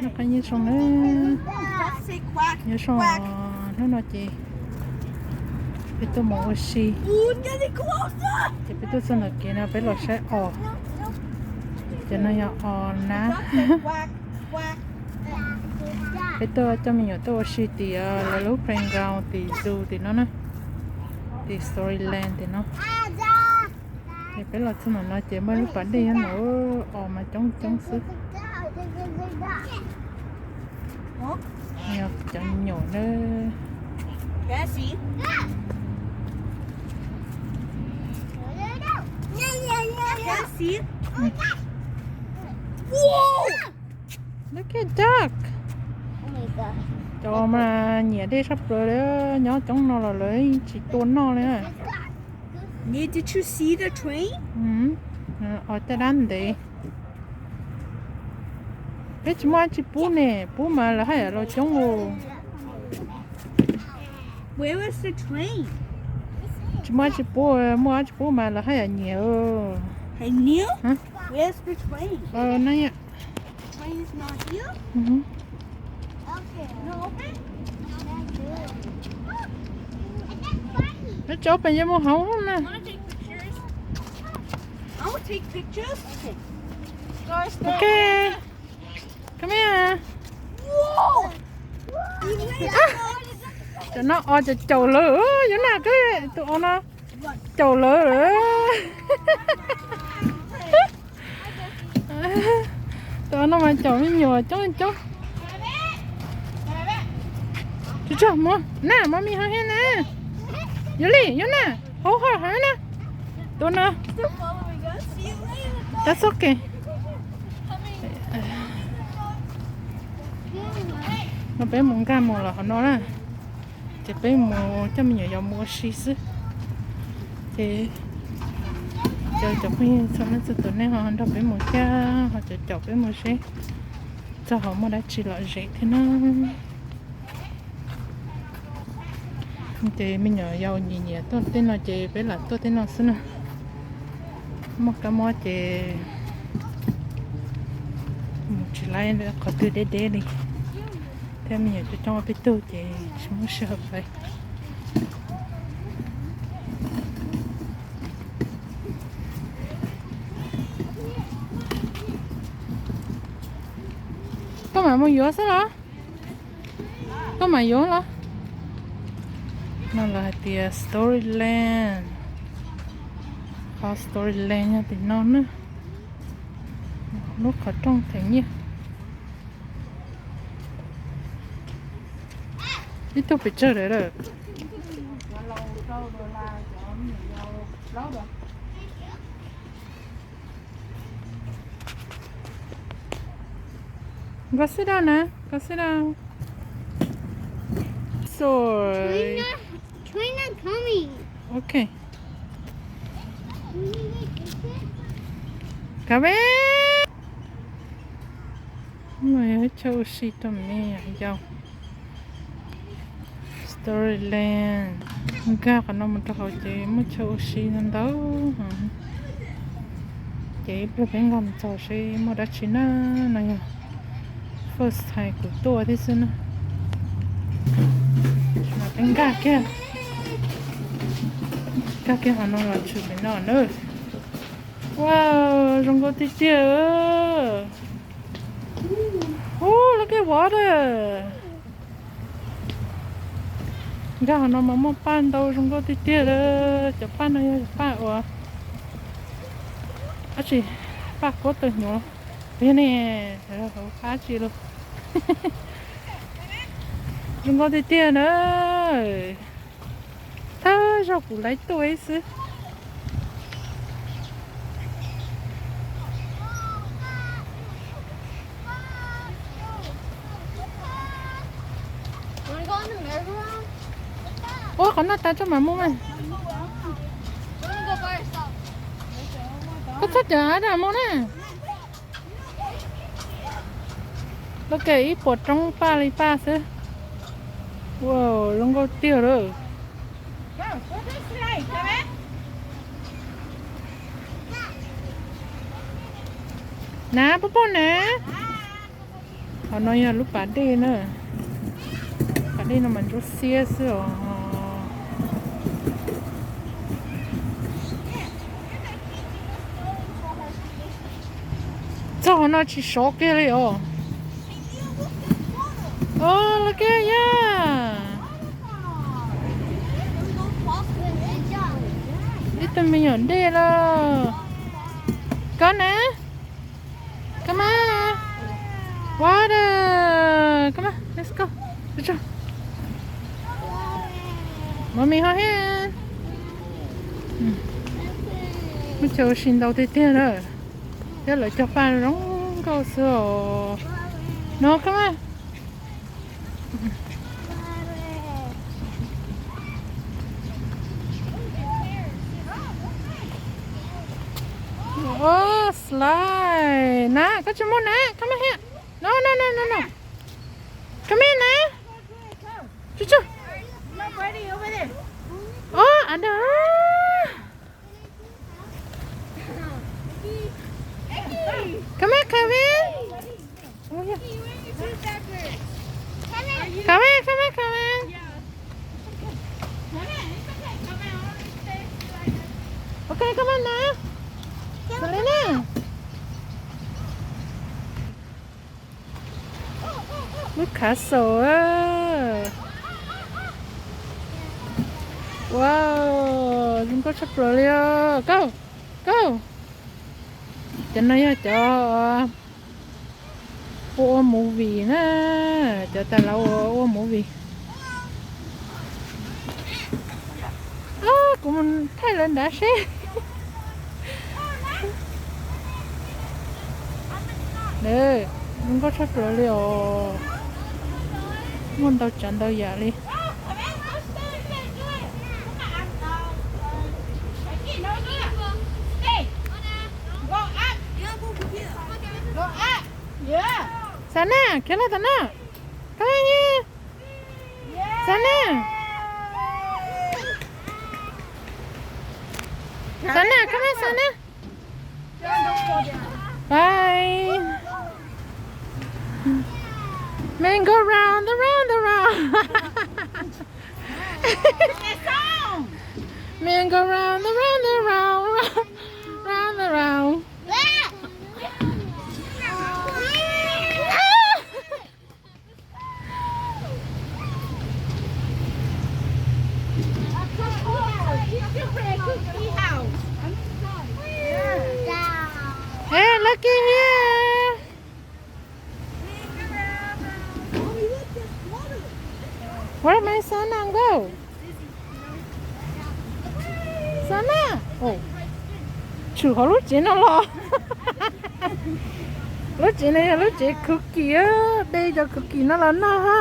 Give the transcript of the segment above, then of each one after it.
Qab nyob zoo na, nyob zoo. Hnub no ces peb tuaj mus ua si, ces peb tuaj txog ntawm kev no peb los saib os. Cov no yog os nab. Peb tuaj coj me nyuam tuaj ua si tim lawv lub playground tim zoo tim no na, tim Storyland tim no. Ces peb los txog ntawm no ces muaj lub pas dej nyob ntawd, os mas coob coob xwb. Yog cov me nyuam na. Look at duck. Cov mas nyiam dej tshaj plaws li, nyob coob no los lawv tsis tua noj li. Os caj dab ntev. Peb tsis muaj dab tsi pub ne, pub mas lawv haj yam los coob. Tsis muaj dab tsi pub, muaj dab tsi pub mas lawv haj yam nyiam. Neb tso pes yog mus hauv na. Ok. Come here. Cov no os caum caum lawv, yuav naj kawg tus os no caum lawv. Tus os no mas caum me nyuam coob coob. Tsis tso mus na, mommy hauv he na. Yuav li, yuav na, hauv hauv na. Tus no. That's okay. No peb mus nkag mus los hauv no na. Ces peb mus coj me nyuam yaus mus ua si xwb. Ces cov phooj ywg txhua leej txhua tus nej ho nrog peb mus thiab ho caum caum peb mus seb txog hauv muaj dab tsi lom zem thiab na. Ces me nyuam yaus nyiam nyiam tuaj tej no ces peb lam tuaj tej no xwb na. Muaj kab mob ces mus tsis laib qhov twg deb deb li, thiab me nyuam coob coob ob peb tug ces tsis muaj sij hawm pais. Koj mam mus yuav xwb los? Koj mam yuav los? No lawv hais tias Storyland. Qhov Storyland yog tim no na. Lub qhov rooj them nyiaj. Ib tug pes tsawg lawm? Go sit down na, go sit down. Sorry. Trina coming. Okay. Cà phê. Muaj chaw ua si rau me nyuam yaus. Storyland. Nkag qhov no mus rau hauv ces muaj chaw ua si ntau ntau. Ces ib pliag peb nkag mus txog seb muaj dab tsi na. No yog first time kuv tuaj thiab xwb na. Peb nkag kiag, nkag kiag qhov no los tshwm pem no na. Wow, zoo nkauj tiag tiag. Ooh, look at water. Nkag qhov no mas muaj paj ntau zoo nkauj tiag tiag li. Cov paj no yog cov paj uas dab tsi, paj kuab tawg hnyuv. Yog ne, hauv qab tsi los zoo nkauj tiag tiag na. Thawj zaug kuv laiv tuaj ib xwb. Ua qhov no tas tso mam mus mas. Koj txhob cawm dam mus na. Lub kev ib puas roob paj li paj xwb. Wow, zoo nkauj tiag lawm. Na, poj poj na. No yog lub pas dej na. Pas dej no mas ntsuab xiab xwb os. Txog qhov no tsis sov kiag li os. Ua li kiag yog ib tug me nyuam dej lawm. Koj na, come on, water, come on, let's go. Mommy hold hand. Muaj chaw ua si ntau tiag tiag na. Thiab lawv cog paj zoo nkauj xwb os. No, come on. Oh, slide. Na, koj tsis muaj na, come here. No, no, no, no, no. Come here na. Chu chu. Oh, ada. Come here, Kevin. Come here, come here, Kevin. Okay, come on now. Selena. Lub castle. Wow, zoo nkauj tshaj plaws li os. Go, go. Cov no yog cov ua ua movie na, cov tas lawv ua ua movie. Kuv mus thaij lawv nrad seb. Zoo nkauj tshaj plaws li os. Muaj ntau tsav ntau yam li. Xav na, khiav los tom no. Come here. Xav na. Xav na, come here, Xav na. Bye. Men go round the round the round. Men go round the round the round, round the round. Hey, looky here. Where my Sana go? Sana. Oh. Tshwm hauv lub tsev no los. Lub tsev no yog lub tsev khwv kim, de cov khwv kim no los noj ha.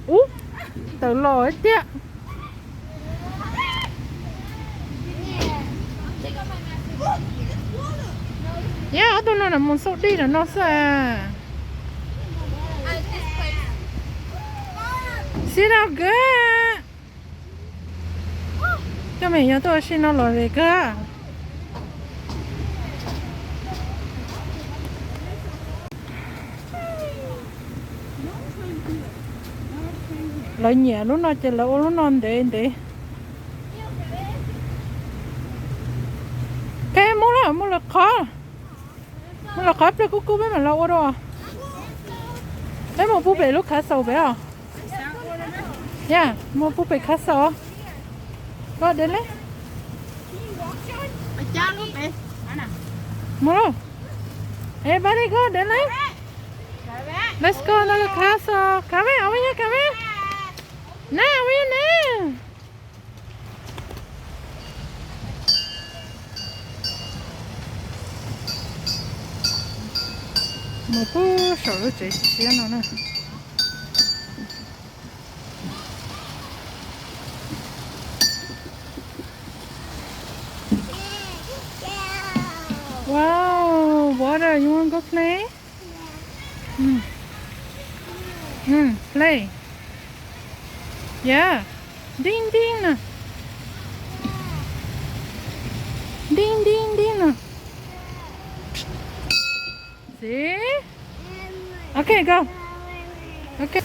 Ub, tawm los tiag. Yog ob tug no mus xauj dej no xwb. Sit down good. Coj me nyuam tuaj ua si no los ze kawg. Lawv nyiam lub no ces lawv ua lub no ntev ntev. Koj muab lawm, muab lawv qhov, muab lawv qhov pliag kub kub peb mam los ua dua. Peb mus pub pem lub castle pem os. Yog mus pub pem castle. Koj de le. Mus lauj. Everybody go de le. Let's go to the castle. Come here, over here, come here. Na, over here na. Mus pub saum lub tsev siab no na. Wow, water, you wanna go play? Mm. Mm, play. Yeah. Ding ding na. Ding ding ding na. See? Ok, go. Ok.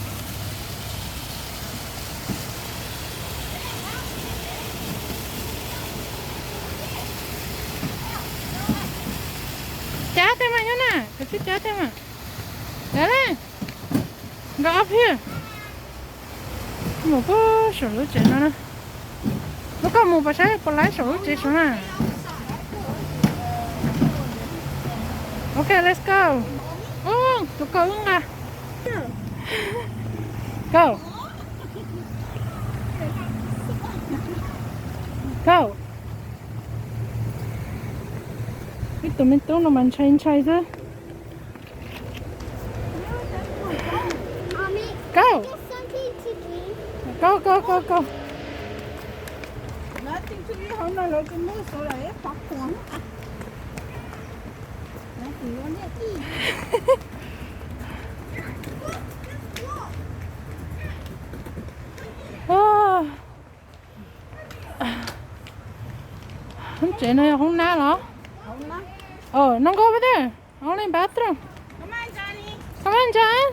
Cab tej mas nyob na, koj twb cab tej mas. Dale. Go up here. Mus puag saum lub tsev no na. Lub koj mus pas saib puas laib saum lub tsev saum na. Ok, let's go. Ub, tus koj wb nqa. Go. Go. Ib tug me tub no mas ntshai ntshai xwb. Go. Go, go, go, go. Hoob tsev no yog hoob nab los? Oh, no go over there. Only bathroom. Come on, Johnny. Come on, John.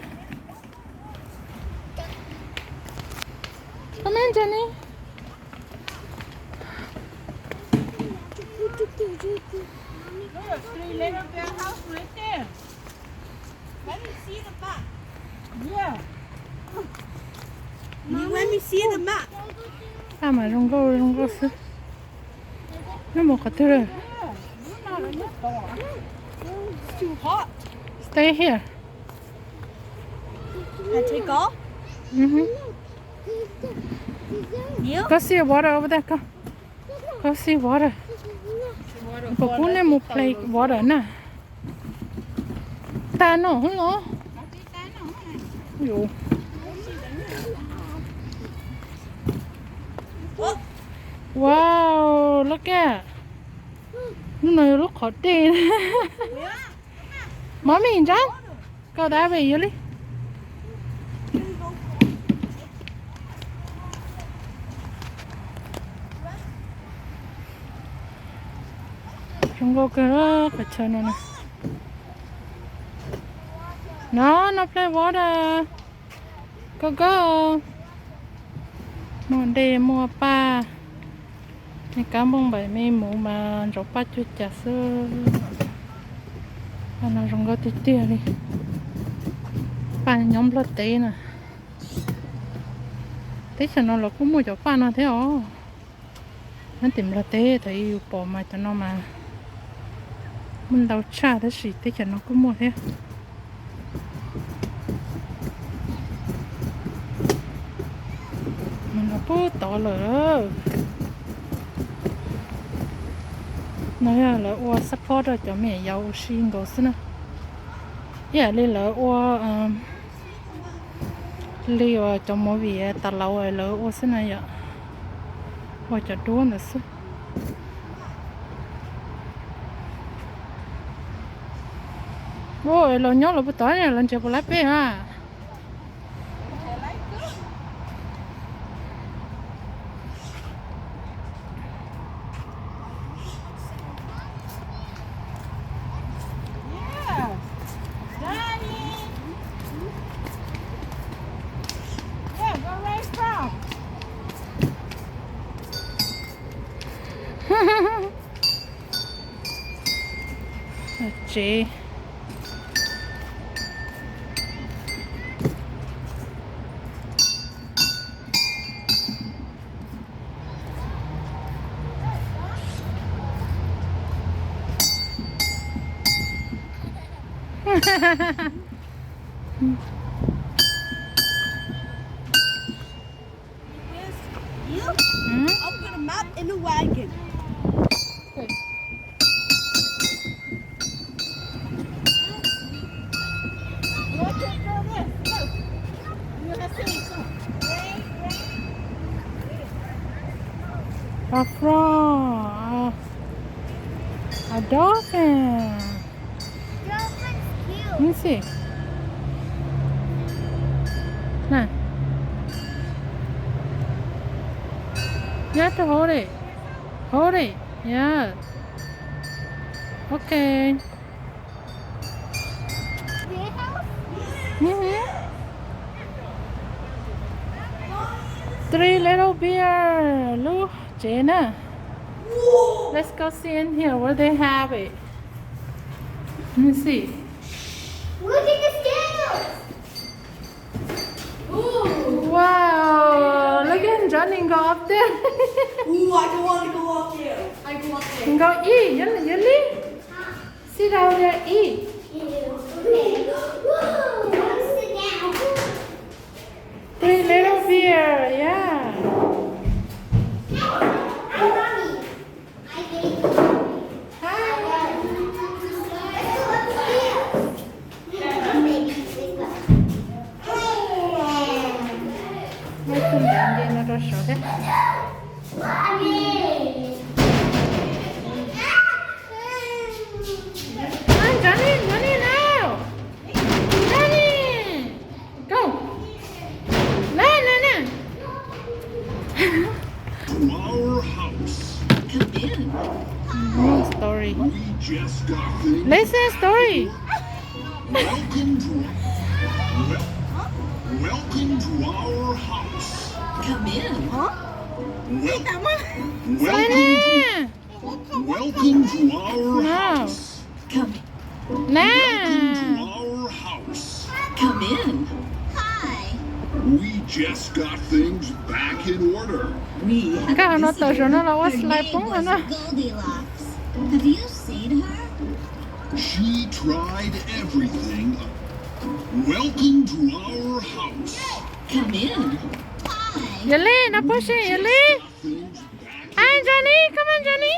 Come on, Johnny. Look, three little girl house right there. Let me see the map. Yeah. You let me see the map. Paj mas zoo nkauj zoo nkauj xwb. Neb mus qhov twg lawm? Stay here. I take off? Go see water over there, go. Go see water. Puas pub nej mus play water na? Tas no los? Wow, look at. Lub no yog lub qhov dej. Mommy, John, go that way, Yuli. Zoo nkauj kawg qhov chaw no na. No, no play water. Go, go. Muaj dej muaj paj. Nej kab npauj npaim me mus mas ntsaum paj cuag cas xwb. Paj no zoo nkauj tiag tiag li. Paj nyob Nplog teb na. Teb chaws no los kuj muaj cov paj no thiab os. Nyob tim Nplog teb thaum ub yus pom mas cov no mas muaj ntau tshaj tab sis teb chaws no kuj muaj thiab. Mas no pub tod lawm. No yog lawv ua support rau cov me nyuam yaus ua si nkaus xwb na. Ib yam li lawv ua li uas cov movie tas laus lawv ua xwb na yom. Ua cov duab ntawd xwb. Ua los nyob los puag tod los ntshe puas laib peb na. Yeah. Daddy. Yeah, go right from. Tsev. You? Hmm? I'll put a map in the wagon. Okay. Look, look, look, look. You wanna see? Look. Right, right. A frog. A dolphin. Dolphin's cute. Let me see. Nah. You have to hold it. Hold it. Yeah. Okay. Big house? Three Little Bear, lub tsev na. Let's go see in here what they have it. Let me see. Look at the scales. Ooh. Wow, look at Johnny go up there. Ooh, I don't want to go up there. I go up there. Go eat, Yeli. Sit down there, eat. Ew. Okay. Whoa, sit down. Three little bear, yeah. Hi. Muab tus ntawd nce no rau saud thiab. Johnny, Johnny, no. Johnny. Go. No, no, no. To our house. Come in. Story. We just got things. Listen story. Welcome to, wel- welcome to our house. Come in. Wel- welcome to, welcome to our house. Come. Welcome to our house. Come in. Hi. We just got things back in order. We have a visitor. Her name is Goldilocks. Have you seen her? She tried everything. Welcome to our house. Come in. Hi. Yeli, no pushing, Yeli. Hi, Johnny. Come on, Johnny.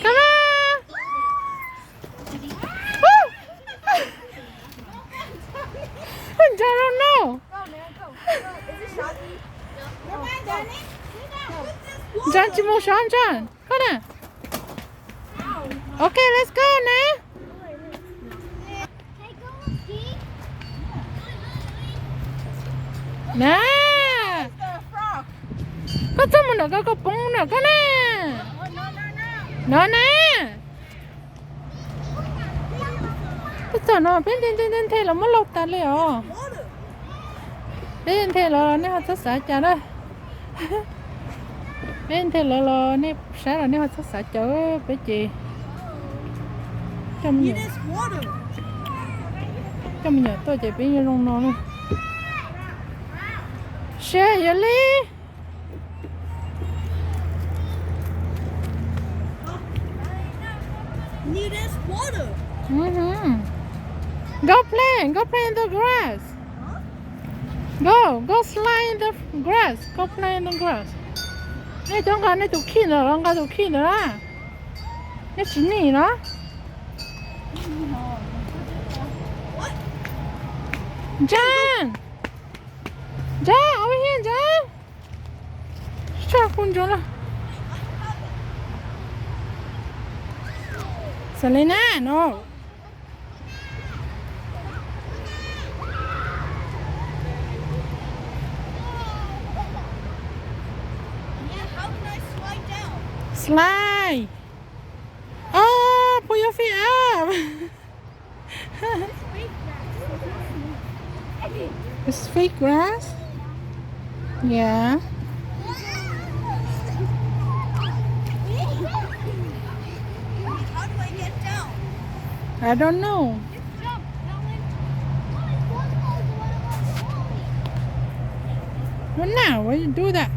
Come on. Woo. Johnny, no. Johnny, tsis mus saud, Johnny. Koj na. Okay, let's go na. Na, koj txhob mus nram ko, koj poob nram ko na. No na. Peb txog no peb nthe nthe nthe los muab laug tas li os. Peb nthe los nej ho txhob xav cas na. Peb nthe los los nej saib los nej ho txhob xav cas, peb ces coj me nyuam, coj me nyuam tuaj ces peb yeej zoo no na. Seb yog li. Need is water. Mm-hmm. Go play, go play in the grass. Huh? Go, go slide in the grass. Go play in the grass. Nej cov nqa nej tus khij ntawd los nqa tus khij ntawd na. Nej tsis nim no. Jan. Jan, over here, Jan. Soj kuv ntsoov lawm. Selena, no. Slide. Oh, put your feet up. It's fake grass? Yeah. How do I get down? I don't know. Just jump, Ellen. Well, now, why you do that?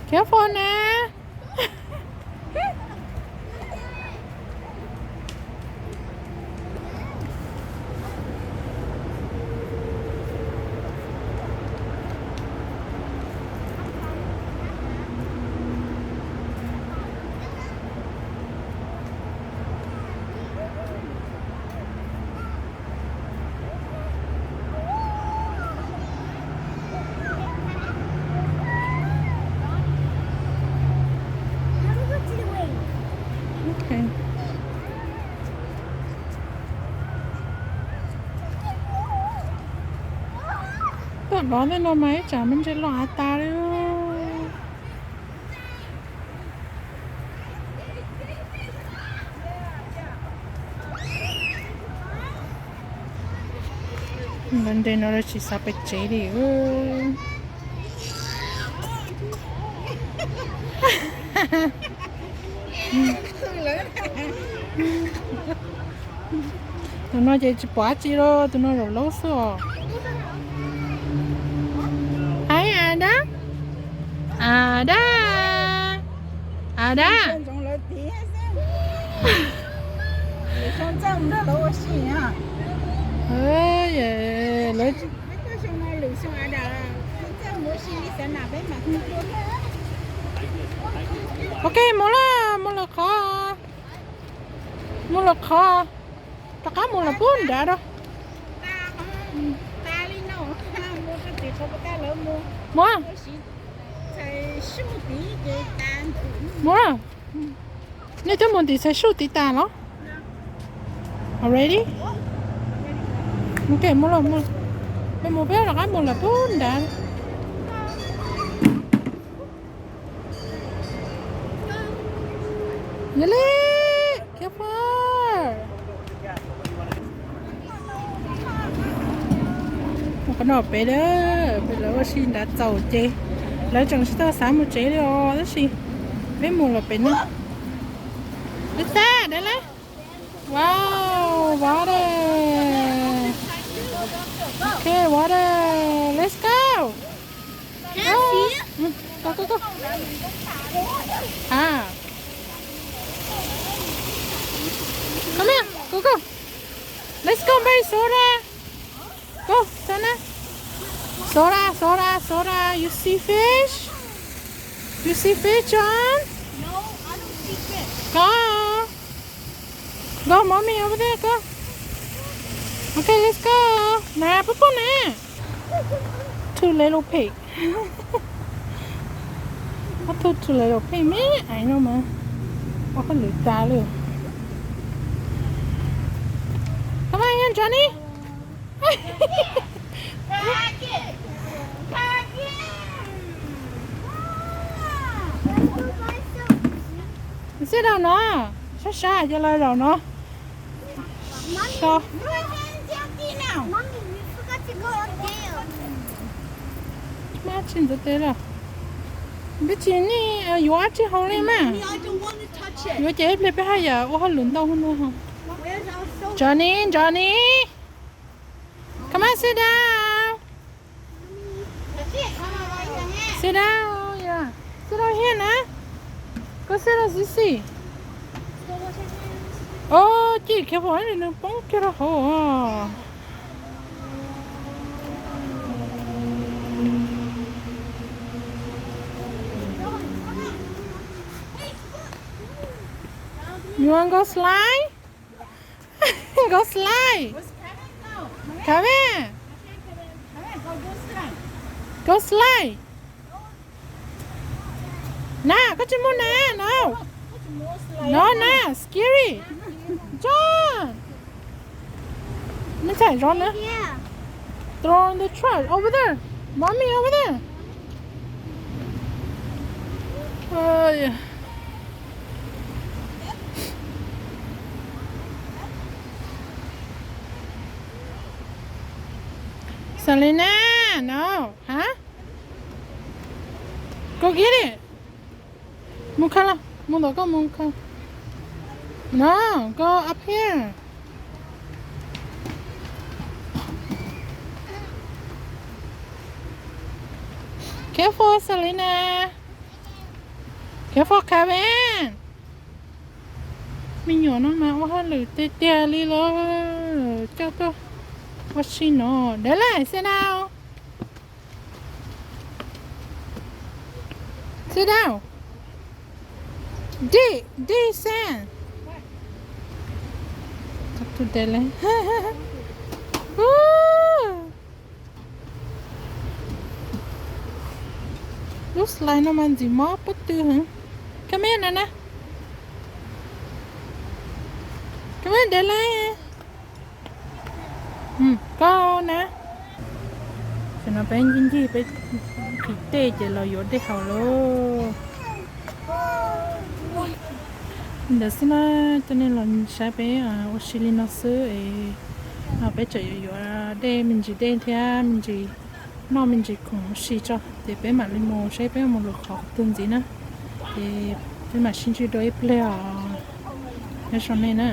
Careful na. Vov ntej no mas ib tsam me ntsis los av tas li. Los ntev no lawv tsis xav pem tsev li. Tus no ces tsis pom dab tsi li, tus no zaum laub xwb os. Hi Ada. Ada. Ada. Ok, mus lawm, mus lawm qhov, mus lawm qhov, rov qab mus lawm pub nrad rau. Mus, mus, nej twb mus tim Xais Suj tiv tas los? Already? Ok, mus lawm, mus, peb mus, peb rov qab mus lawm pub nrad. Yog li, careful. Mus qhov no pem lawm, pem lawv ua si nrad txaus ces lawv tseem tsis tau xav mus tsev li os, tab sis peb mus lawm pem no. Peb xav dab laug. Wow, water. Ok, water. Let's go. Go, go, go. Ah. Come here. Go, go. Let's go buy soda. Go, Sana. Soda, soda, soda. You see fish? You see fish, John? No, I don't see fish. Go. Go, mommy over there, go. Okay, let's go. Nah, pub pub na. Two little pig. Ob tug two little pig me aiv no mas ua hauj lwm tas li. Come on, Johnny. Sit down no, sab sab cov lawv zaum no. So. Mab tsis ntxuav tes los? Npeb tsis nej yuav dab tsi haus li mas. Yuav ces ib pliag peb haj yam ua hauj lwm ntau hwv no haus. Johnny, Johnny. Come on, sit down. Sit down, yeah. Sit down here na. Go sit down, Sisi. Oj, cim khiav pom nws poob kiag rau hauv. You wanna go slide? Go slide. Come here. Go slide. Na, koj tsis mus na, no. No na, scary. John. Neb txhais zov na. Throw in the trash. Over there. Mommy, over there. Selena, no, hả? Go get it. Mus khaws los, mus ntawm koj mus khaws. No, go up here. Careful, Selena. Careful, Kevin. Me nyuam no mas ua hauj lwm tiag tiag li los coj tuaj ua si no. Dale, sit down. Sit down. Dig, dig sand. Lub slide no mas ntxim mob pob tw heev. Koj me na na. Koj me Dale. Koj na. No peb ncig ncig peb qhib dej ces los yuav dej haus lauj. Li ntawd xwb na, coj nej los saib peb ua si li no xwb es peb tseem yuav yuav dej me ntsis dej thiab me ntsis noj me ntsis khoom ua si tso ces peb mam li mus saib peb mus lwm qhov twg ntxiv na. Ces peb mam sib ntsib dua ib pliag os, nyob zoo nej na.